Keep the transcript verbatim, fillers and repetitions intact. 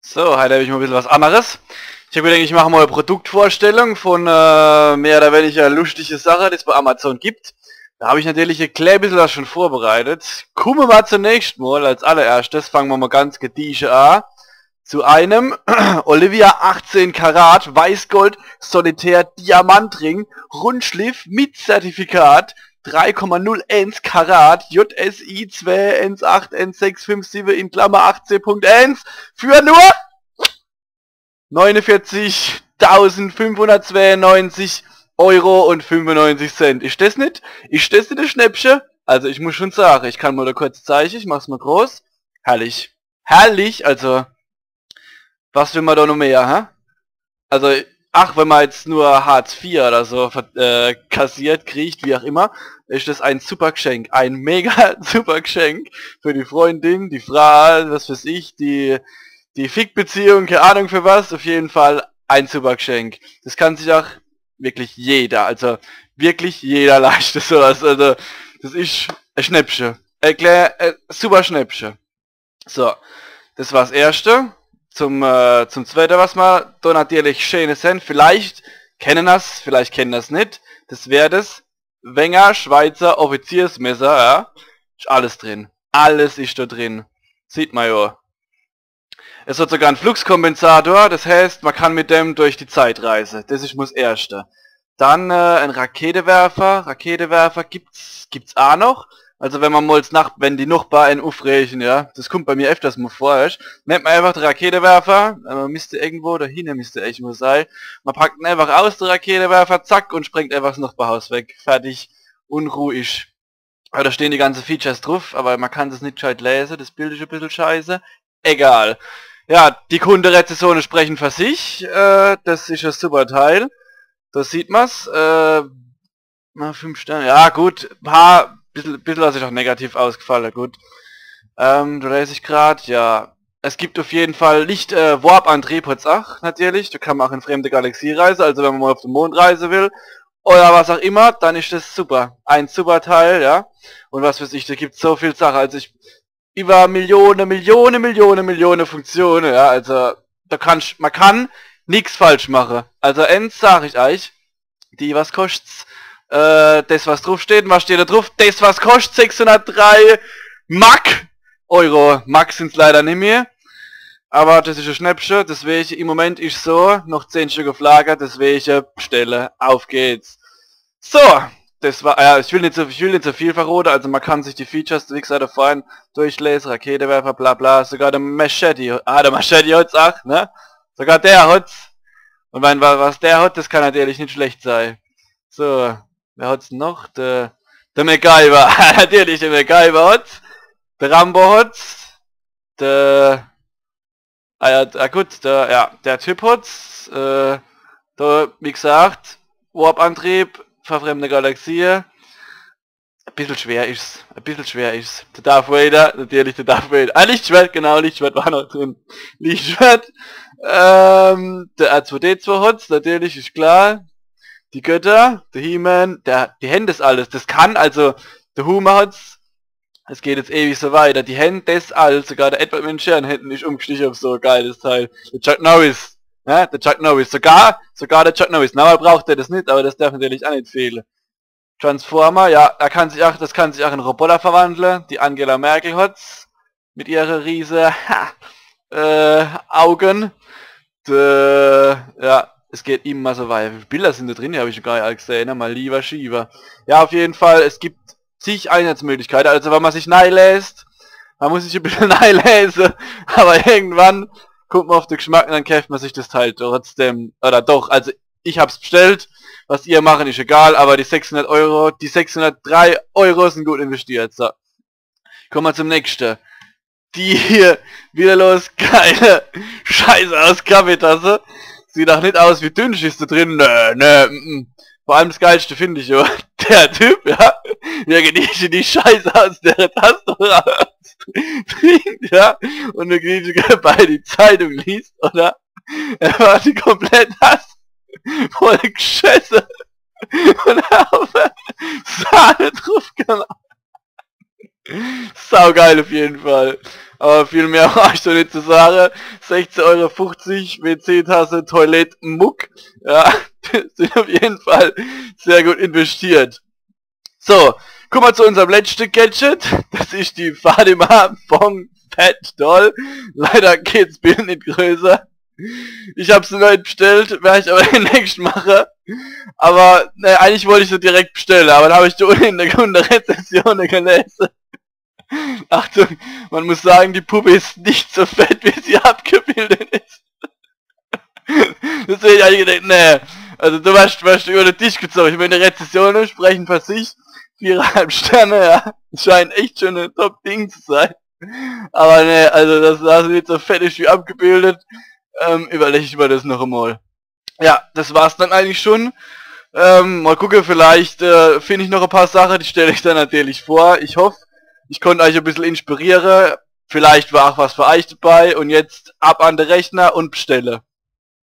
So, heit hab ich mol e bissel was anneres. Ich hab gedenkt, ich mach mol e Produktvorstellung vun äh, mehr oder weniger luschtige Sache, die es bei Amazon gibt. Do hab ich natürlich e klää bissel was schun vorbereitet. Kumme mer zunächscht mol als allererschtes, fange mer mol ganz gediege a, zu einem Olivia achtzehn Karat Weißgold Solitär Diamantring Rundschliff mit Zertifikat drei Komma null eins Karat J S I zwei eins acht eins sechs fünf sieben in Klammer acht C Punkt eins für nur neunundvierzigtausendfünfhundertzweiundneunzig Euro und fünfundneunzig Cent. Is des nit? Is des nit e Schnäppche? Also ich muss schun sage, ich kann mol do kurz zeige, ich mach's mol groß. Herrlich. Herrlich, also was will mer do noch mehr, hä? Also, ach, wenn mer jetzt nur Hartz vier oder so ver- äh, kassiert, kriegt, wie auch immer, is des e super Geschenk. E mega super Geschenk für die Freundin, die Frau, was weiß ich, die, die Fickbeziehung, kää Ahnung für was, auf jeden Fall e super Geschenk. Des kann sich ach wirklich jeder, also wirklich jeder leischte so was. Also, des is e Schnäppche. E klää, äh, super Schnäppche. So, des war's erschte. Zum, äh, zum zweite, was mer do natürlich Scheenes hen. Vielleicht kennen er's, vielleicht kennen er's nit. Des wär des Wenger Schweizer Offiziersmesser, ja. Is alles drin. Alles is do drin. Sieht mer jo. Es hat sogar en Fluxkompensator, des heißt, mer kann mit dem durch die Zeit reise. Des is mol es erschte. Dann äh, en Raketewerfer. Raketewerfer gibt's, gibt's a noch. Also wenn mer mol nach, wenn die Nochbar en uffregen, ja, des kummt bei mir efters mol vor, weescht, nimmt mer einfach de Raketewerfer, äh, mer misst irgendwo, do hinne misst er irgendwo sei, mer packt en einfach aus, de Raketewerfer, zack, und sprengt einfach es Nochbarhaus weg. Fertig. Und ruhig. Aber do stehen die ganze Features druff, aber mer kann des nit gscheit lese, des Bild is e bissel scheiße. Egal. Ja, die Kunderezensione sprechen für sich. Äh, des is e super Teil. Do sieht mer's. Äh, na, fünf Sterne. Ja, gut. Paar, bissel, bissel was is ach negativ ausgfalle. Gut. Ähm, do les ich grad, ja. Es gibt auf jeden Fall Licht, äh, Warp-Antrieb hat's ach, natürlich. Do kann mer ach in fremde Galaxie reise, also wenn mer mol auf de Mond reise will. Oder was ach immer, dann is des super. E super Teil, ja. Und was weiß ich, do gibt's so viel Sache. Also ich, iwwer Millione, Millione, Millione, Millione Funktione, ja. Also, do kannsch, mer kann nix falsch mache. Also, ens sag ich eich, die, was koscht's? Äh, des, was druff steht, was steht do druff? Des, was koscht, sechshundertdrei Mark. Euro. Mark sin's leider nimmi. Aber des is e Schnäppche, deswege im Moment is so, noch zehn Stück auf Lager, deswege bestelle. Auf geht's. So, des war, ja, ich will nit so, ich will nit so viel verrote, also mer kann sich die Features, wie gsacht, do vorhin durchlese, Raketewerfer, bla bla, sogar de Machete, ah, de Machete hat's ach, ne? Sogar der hat's. Und wenn wa- was der hat, des kann natürlich nit schlecht sei. So, wer hat's noch? De, de MacGyver. Natürlich, de MacGyver hat's. De Rambo hat's. De, ah ja, ah gut, de, ja, der Typ hat's. Äh, do, wie gsacht, Warp-Antrieb, fer fremde Galaxie. E bissel schwer is's, e bissel schwer is's. De Darth Vader, natürlich de Darth Vader. Ah, Lichtschwert, genau, Lichtschwert war noch drin. Lichtschwert, ähm, de R zwei D zwei hat's, natürlich, is klar. Die Götter, de He-Man, der, die hen des alles. Des kann, also, de Huma hat's, es geht jetzt ewig so weiter. Die hen des alles, sogar de Edward mit de Scherenhänd is umgstiche auf so e geiles Teil. De Chuck Norris, ne? De Chuck Norris, sogar, sogar de Chuck Norris. Normal braucht er des nit, aber des darf natürlich ach nit fehle. Transformer, ja, er kann sich ach, des kann sich ach in Roboter verwandle. Die Angela Merkel hat's mit ihre riese, ha, äh, Augen. D- ja, es geht immer so weiter. Wie viel Bilder sin do drin? Die hab ich gar nit all gsehe, ne? Mal lieber schieber. Ja, auf jeden Fall, es gibt zig Einsatzmöglichkeite. Also wenn mer sich neiläst, mer muss sich e bissel neilese, aber irgendwann kummt mer auf de Geschmack und dann käft mer sich des Teil trotzdem, oder doch, also ich hab's bestellt, was ihr machen, is egal, aber die sechshundert Euro, die sechshundertdrei Euro sin gut investiert, so. Komme mer zum nächschte. Die hier, wieder los, geile Scheiße aus Kaffeetasse. Sieht ach nit aus wie Dünnschiss do drin. Nö, nö, mm, mm. Vor allem des Geilschte find ich, jo. Der Typ, ja, der genießt die Scheiße aus der Tasse raus. Trinkt, ja, und du genießt dabei die Zeitung liest, oder? Er war die komplett nass, voll gschesse und hab Sahne drauf gemacht. Saugeil auf jeden Fall. Aber viel mehr war ich doch nicht zu sagen. Sechzeh Euro fuchzig, W C-Tasse, Toilette, Muck. Ja, sind auf jeden Fall sehr gut investiert. So, kommen wir zu unserem letzten Gadget. Das ist die Fatima Bong Pad Doll. Leider geht's Bild nicht größer. Ich habe sie noch nicht bestellt, werde ich aber demnächst machen. Aber ne, eigentlich wollte ich sie direkt bestellen, aber da habe ich da unten in der, in der Rezension gelesen. Achtung, man muss sagen, die Puppe ist nicht so fett, wie sie abgebildet ist. Deswegen habe ich gedacht, nee. Also du warst, warst über den Tisch gezogen. Ich meine, Rezensionen sprechen für sich. Viereinhalb Sterne, ja. Scheint echt schon ein Top-Ding zu sein. Aber ne, also das sah so nicht so fett wie abgebildet. Ähm, überlege ich mir das noch einmal. Ja, das war's dann eigentlich schon. Ähm, mal gucken, vielleicht äh, finde ich noch ein paar Sachen, die stelle ich dann natürlich vor. Ich hoffe, ich konnte euch ein bisschen inspirieren. Vielleicht war auch was für euch dabei. Und jetzt ab an den Rechner und bestelle.